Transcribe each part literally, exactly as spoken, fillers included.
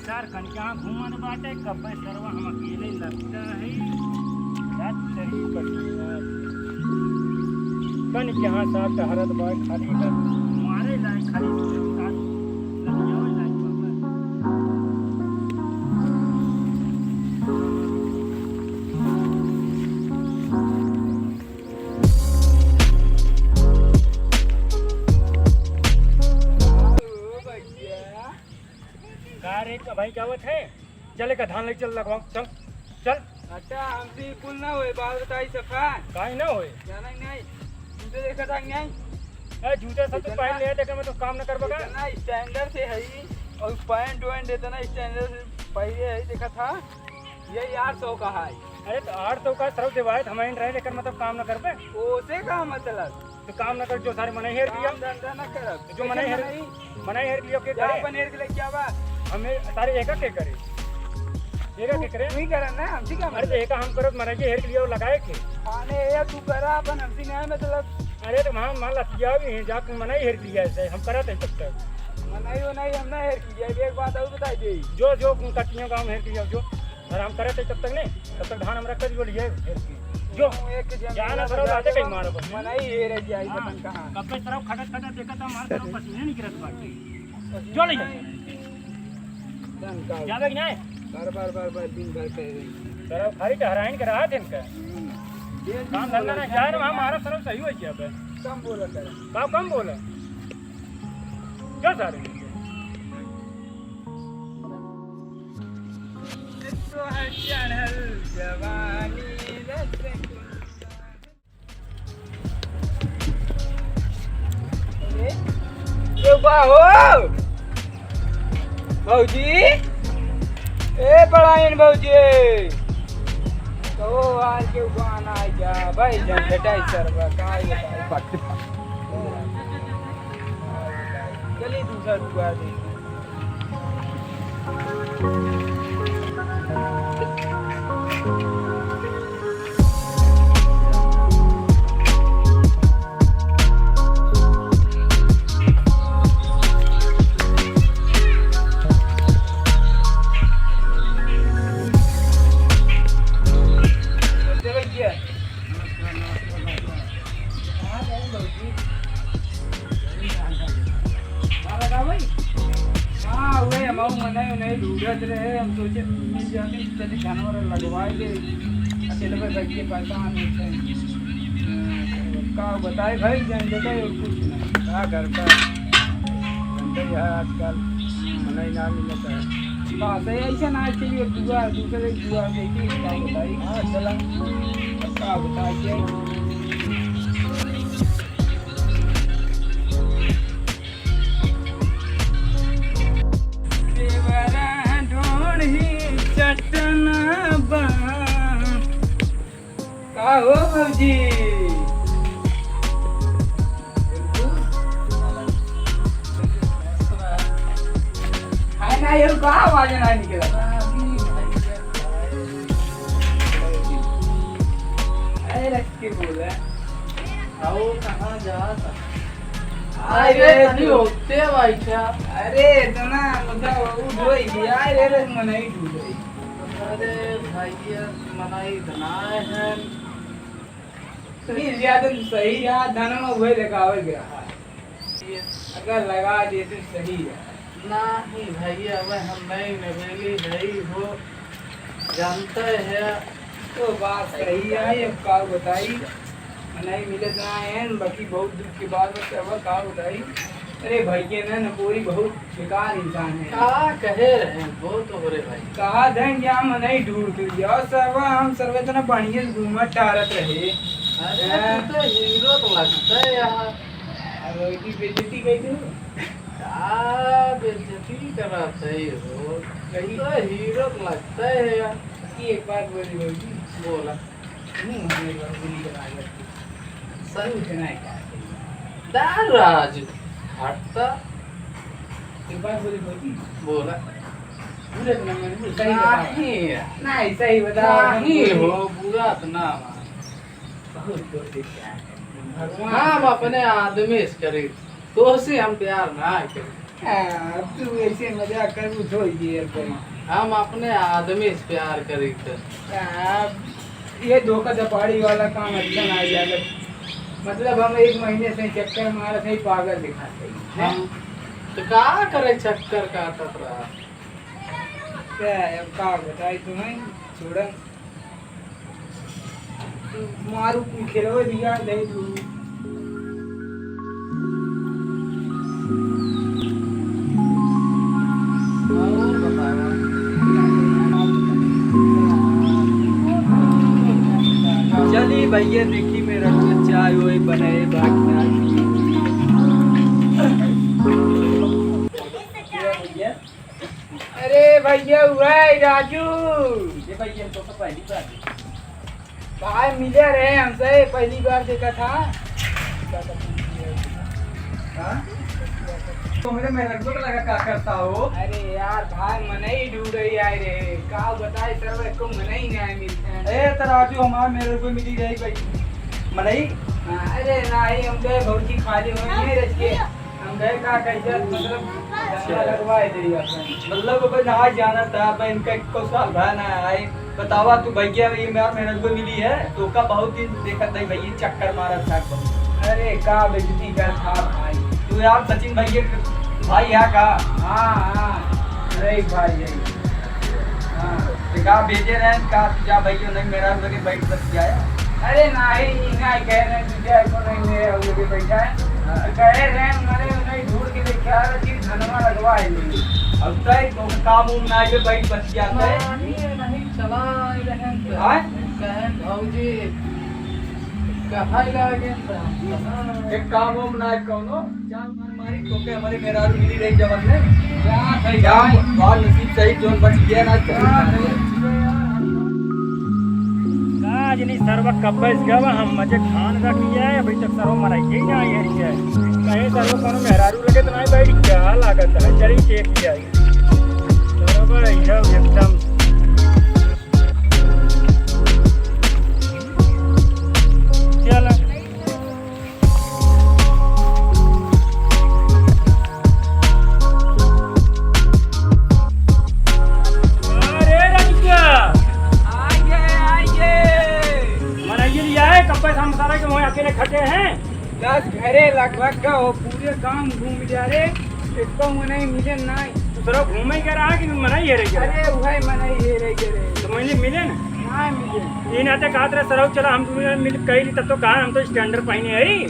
यार, कन कहाँ घूमत बाटे, कब्बे सरवा हम अकेले लगता है। रात चली पसीना। कन कहाँ साथ टहरत बा, खाली कर मारे लायक, खाली साथ लगियावे लायक बा। का रे, का भाई, क्या बात है? चल, एक धान ले चल, लगवाओ, चल, चल। अच्छा, हमसे कुल ना होए, बात बताई सफा। काहे ना होए? जाना ही नहीं। जूते देखा था कि नहीं? ए, जूते सब तो देखा पहन ना? ले, लेकिन मैं तो काम ना करबा का? इतना standard से है ही, और पैंट वैंट इतना standard से पहले है, देखा था? ये आठ सौ का है। अरे, तो आठ सौ का सरव देवायत हमारे रहे, लेकिन मतलब काम ना करबे। ओसे का मतलब? तो काम ना कर, जो सारे मनई हेर दिया। काम धंधा ना करब। जो मनई हेर, मनई हेर लियो के करे? अपन हेर के लेके आवा। हमें सारे एका के करे? एका के करे? तू ही करा ना, हम ठीक है अरे तो मतलब। एका हम करब, मनई के हेर के लियो लगाए के। माने ये तू करा अपन, हमसे नहीं मतलब। अरे तो मान, मान लतिया भी है, जाके मनई हेर के लिया ऐसे, हम करत है तब तक। मनई वो नहीं, हम ना हेर के लिया, एक बात और बताई दे। जो, जो कटियों का हम हेर के लिया, जो। आराम करे थे तब तक नहीं, तब तक धान हम रख कर जो लिए हेर के। जो, एक जन जाना मेरा सरव बजा लाते के कहीं मारो बस। मनई हेर जाई हाँ, बतन कहाँ। कब्बे सरव खटत खटत देखा था, मार सरव पसीने निकलत बाटे। जो ले जा। धन का जावे कि नहीं? बार, बार, बार, बार दिन भर कह रही। सरव खाली टहराइन के रहा थे इनका। हम्म। काम धंधा ना जाए ना, हमारा सरव सही हो गया बे। कम बोला कर। का कम बोला? क्या सारे? तो है चढ़ल जवानी रसगुल्ला। ए, ए बा हो। भौजी, ए पढ़ाइन भौजी। तो आज के गाना जा भाई, झंझटाई सरवा, का ये भाई? चली दूसरा दुआ दे। हाँ, वही हम मनई उनई ढूंढत रहे, हम सोचे मिल जाती, चली जानवर लगवाई ले, अकेले में बैठ के परेशान होते हैं। का बताए भाई, जान देता है और कुछ नहीं। का घर का धंधा यह आजकल मनई ना मिलता है। बात है ऐसा ना, आज के लिए दुआ, दूसरे दुआ देखी, का बताई। हाँ, चला। अब का बताई, क्या? देवरा ढोढ़ी चटना बा। का हो भौजी? हाय ना, ये का आवाज ना निकला? अरे रख के बोला। आओ, कहाँ जात? अरे, अरे, तनी तू होते बैठा। अरे, इतना मतलब उ ढोई गया, अरे, अरे, मनई ढोई। अरे, भैया, मनई इतना है। नहीं, ज्यादा सही है, धन में वही लगावे गया है। अगर लगा दे तो सही है। नहीं भैया, अब हम नहीं नवेली है हो, जानते हैं। तो बात सही है, अब का बताई, नहीं मिलत ना है, बाकी बहुत दुख की बात है, अब का बताई। अरे भैया ना, नकोरी बहुत बेकार इंसान है। का कहे रहे, बहुत हो रे भाई। कहा धन क्या मनई ढूंढ के लिया, और सरवा हम सरवा इतना बढ़िया से घूमत टहरत रहे। अरे, हैं? तू तो हीरो तो लगता है यार। अब की बेइज्जती कह दो। का बेइज्जती करत है हो? कहीं तो हीरो तो लगता है यार। कि एक बात बोली भौजी। बोला। हम्म, हमें एक बार गोली बना गया। सही। कुछ नहीं कहा। दाल राज हटता। एक बात बोली भौजी। बोला। बुरा तो ना माने, सही बताओ। नहीं यार। नहीं, सही बताओ। नहीं हो, बुरा तो ना माने। बहुत कोशिश किया है। भगवान हम अपने आदमी से करी, तोसे हम प्यार ना करी। आ, अब तू ऐसे मजाक कर, कुछ हो गया यार कहीं। हम अपने आदमी से प्यार करी तो। आ, ये धोखा धपाड़ी वाला काम अच्छा ना यार। मतलब हम एक महीने से चक्कर मारत है, पागल दिखाते हैं। हाँ। तो का करे, चक्कर काटत रहा। क्या है, अब का बताई तुम्हें, छोड़ा। मारू खेलवे दिया दे तू। और बतावा। चली भैया, देखी मेरा तो चाय वही बनाए बाकी। अरे भैया, वही राजू। ये भैया, तो, तो पहली बार देखा। भाई मिले रहे हमसे, पहली बार देखा था। हाँ? तो मेरे मेहरगो को लगा का करता हो? अरे यार भाई, मनई ढूंढ रही आए रे, का बताए सर, एको मनई नहीं मिलते हैं। ए, तो राजू, हमारे मेहरगो मिली रही भाई, मनई। हाँ, अरे नहीं, हम तो भौजी खाली होई है रच के। हम गए का कैसे, मतलब, अच्छा। धंधा लगवाए दे अपन। मतलब, अब ना जाना था, अब इनका एको साल भा ना आए। बतावा तू भैया, ये मेरा मेहरगो मिली है, तो का बहुत दिन देखत नहीं भैया, चक्कर मारत था बहुत। अरे, का बेइज्जती कर था भाई। तू यार सचिन भैया के भाई है का? हाँ, हाँ, अरे भाई है। हाँ। तो का भेजे रहे, का जा भैया नहीं, मेरा लगे बैठ बस जाए। अरे नाही, ई नाही कहे रहे, तुझे एको नहीं मेरे हम लोग बैठा है। हाँ। कहे रहे, मने उन्हें ढूंढ के लेके आ रहा, कि धनवा लगवा है नहीं। अब तय तो काम उम ना आए, बैठ बस जाते हैं। नहीं, नहीं, चला आए रहे हैं तो। हाँ? कहे भौजी, कहाँ लागे तो? एक काम उम ना आए कौनो, जा मारी तोके हमरे मेहरारू मिली रही जवन में। जा भाई, जा, जा। बाल नसीब सही जोन बच गया ना। जा भाई। का जनी सरवा कब्बे से गवा, हम मजे खान रख लिया है, अभी तक सरवा मराई ही ना आई है। कहीं सरवा कोनो मेहरारू लगे तो नहीं बैठ क्या लागत है, चली देख लिया है। सरवा एकदम। चला। अरे रजुआ। आइए, आइए। मनइये लिया है, कब से हम सारा के वहीं अकेले खटे हैं। दस घरे लगभग का हो, पूरे गांव घूम लिया रे, एको मनई मिले नाई। तू सारा घूमे के रहा कि मनई हेरे के रहा? अरे, वही मनई हेरे के रहे। तो मैंने मिले ना? ना मिले। ई नाते कहत रहे, "सरऊ चला, हम दोनों मिल कई ली," तब तो कहा, "हम तो standard पहिने हई।"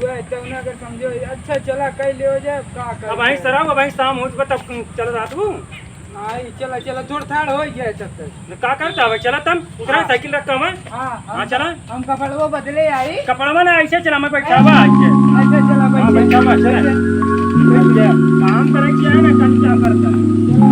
वह तो ना अगर समझो, अच्छा चला, कई ले हो जाए, अब का कर अब वहीं सरऊ, अब वहीं शाम हो चुका, तब चल रहा तू। हाँ, ई चला, चला, थोड़ा ठाड़ हो गया है चक्कर। तो का करता है, चला तम, उतरा हाँ। साइकिल रखा हमें। हाँ, हाँ, हम चला। हम कपड़वा बदले आई। कपड़वा ना, ऐसे चला, मैं बैठावा आज के। अच्छा, चला, हाँ, बैठ जा। बैठावा, चला। बैठ जा। काम करे किया है ना, कंचा करता।